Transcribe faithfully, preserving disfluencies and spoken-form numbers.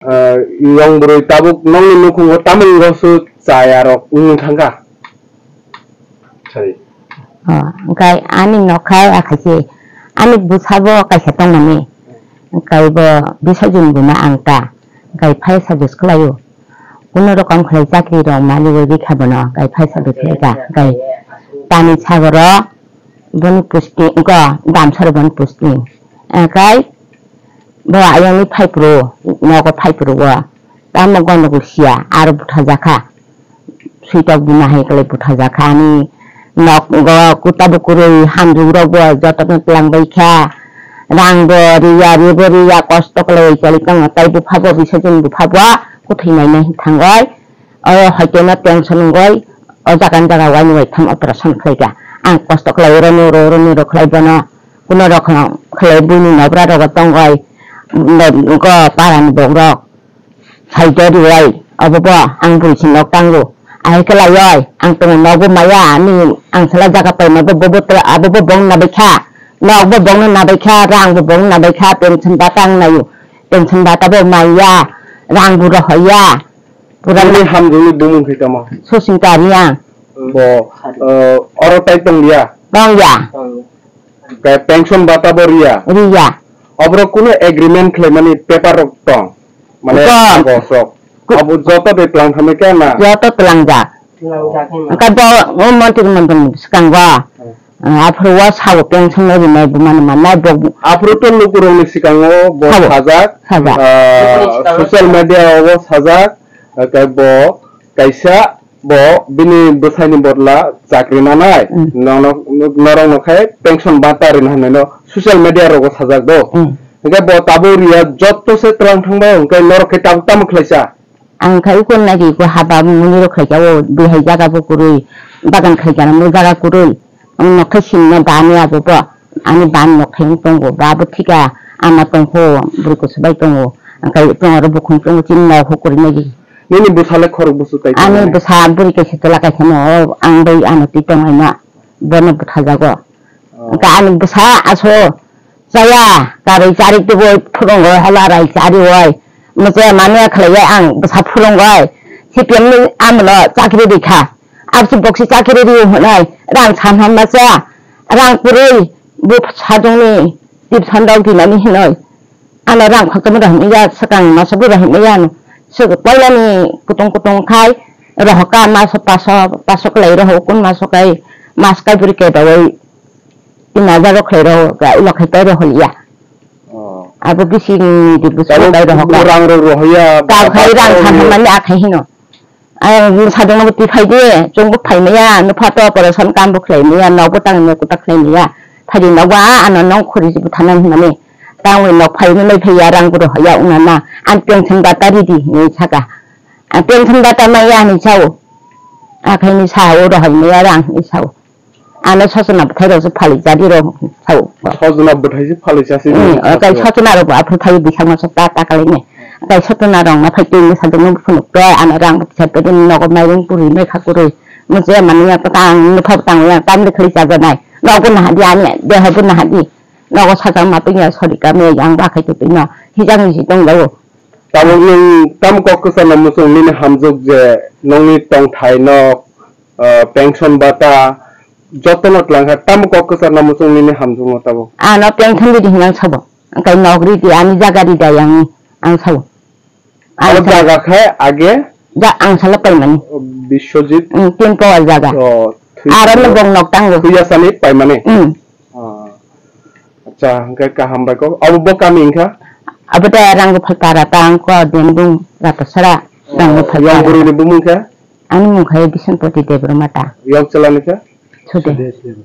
Ah, yong bwrwi tabuk nokni nukhungo tamungno su chaya rok wngwi thangkha. Sorry. Oh, hwnkhe ani nokha akhaise ani bwsabo kaisa tongmani. Hwnkhe bo bisajin buma ang ta. Hwnkhe phai suggest khlaio. Kuno rokom khlai chakri rok mali bai rikha bono. Hwnkhe phai suggest khlaika. Hwnkhe tani sagoro boni posting ko damsaro boni posting. Hwnkhe bo ayangni phaiphuru nogo phaiphuru o. Tamo gwnokgo siya, aro buthajakha. Switok buma hai kwlwi buthajakha ani nok go kuta bo kwrwi hamjwk rok bo jotono twlang bai kha. Rang bo riya, ri bo riya, kosto kwlwi choli tongo. Tai bupha bo bisajin bupha bo kwthwi naina hin thangwi. O hoite no tension wngwi o jaga ni jaga waini wai tham operation khlai kha. Ang kosto kwlai oro ni oro, oro ni oro khlai bono. Kuno rok khlai buini nobra rogo tongwi. Go para ni bok rok. Saito riwai, obo bo ang bwrwi si nok tango. Ahai khe laioi, ang tongo nogo maya, ani ang sala jaga paima bo, bo, bo, abo bo bong nabai kha. Nok bo bong nabai kha, rang bo bong nabai kha, pension bata ang naio. Pension bata bo maya, rang bo rohoya. Pura nini hamjwkni bumung khe tamo? Susing tari ang. Bo, eh, oro tai tong liya? Tong ya. Khe pension bata bo riya? Riya. Oborok kunu agreement khlaimani paper rok tong? Mane tong. Kagos rok. Ku- Abo joto de tlang thangwi khe na? Joto tlangjak. Tlangjak hwnwi. Hwnkhe bo o montri montri swkango. Hmm. Aphuru o sao pension no rinai bumani manai bo. Aphuru to lukurokni swkango bo Sao. Sajak. Sajak. Ah, social media o bo sajak. Khe bo kaisa Bo bini bwsaini bodla chakri nanai, Mm. nono, norokno khai pension bata rina hwnwi no social media rogo sajak do. Mm. Hwnkhe bo tabuk riya jotto se twlang thangbai hwnkhe norok khe tabuk tamo khlaisa? Ang khai ukon nagi ko haba muni rok khlaika o bihai jaga bo kwrwi bagan khlaika mo jaga kwrwi. Ang nokha simna bani abo bo ani ban nokha tongo ba bo thika ama tongkho bwrwi kusu bai tongo. Ang khai tongo ro bukhung tongo chini nokho kwrwi nagi. Nini bwsale khorok bwswk kaisa Ani manai? Bwsa bwrwi kaisa chwla kaisa no, ang bai ano twi tong laina, bono bwthajago. Oh. Hwnkhe ani bwsa aso chaya, karwi charik tubui phwrwngo, hala rai charioi. Mwchaya manya khlaiya ang bwsa phwrwngoi. C P M ni amlo chakri rikha. Absi boksi chakri ri hwnai, rang sanhamma cha, rang kwrwi, bo sajongni tip sandok dinani hinoi. Ano rang khokchangma rw hwnwi ya, swkang masa bwrwi rw hwnwi ya ano. Swk poilani kutung kutung khai rohorkha maso paso, paso kwlai rohor kun maso kai mas kai bwrwi kai baui tin hajar rok khlai rohor ka ulo khai tai rohor ya. Oh. Abo bising di busu Abo kai rohorkha. Rang rok rohor ya, Ka khai rang rohor sanhamani akhai hino. Ang sajongno bo twi phai di, chwng bo phai maya, nupha to operation kam bo khlai maya, nok bo tang maya, kutak khlai maya. Phai di nok bo a ano nong khori si buthanan hwnmani. Tang wi nok phai no lai phai ya, rang bo rohor ya wngnana. Ang pension bata ri di hinwi saka. Ang pension bata maya hinwi sao. Akhaini sao rohor maya rang hinwi sao. Ano sosona bwthai rok se phalik jadi rok sao. Sosona bwthai se phalik jasi Hmm, rok. Akai sosona rok aphru phai bisang masa ta ta kalai ne. Akai sosona rok na phai twi sajak no phunuk to ano rang kisa pede nogo mairung puri mai kha kwrwi. Mujhe mani ya patang no phap tang ya tam de khali jaga nai. Nogo na hadi ani de habu na hadi. Nogo sajak ma ping ya sori ka me yang ba khai twi no. Hijang ni si tong jago. Tabuk nwng tam kok kwchar no muchung nini hamjwk je nongni tongthai no, ah, pension bata jotono twlang kha, tamo kok kwchar no muchung nini hamjwk no tabuk? Ano pension ridi hinang sabo. Angkai nok ridi ani jaga rida yang ang sabo. Aro Ang sabo. Jaga khai age? Ja ang sala paimani. Biswajit? Hmm, tin power jaga. Oh, thui Aro no thui bong nok tango. Thuya sani paimani? Hmm. Ah. Acha, hwnkhe kaham bai kok. Abo bo kami wngkha? Abo de Rangbuphal para ta ang ko Dembung Ratasara Rangbuphal Yang para. Bwrwini bumung khe? Ani mung khe Bisanpati Debbarma ta. Yang chwlani khe? Sude. Sude, sude.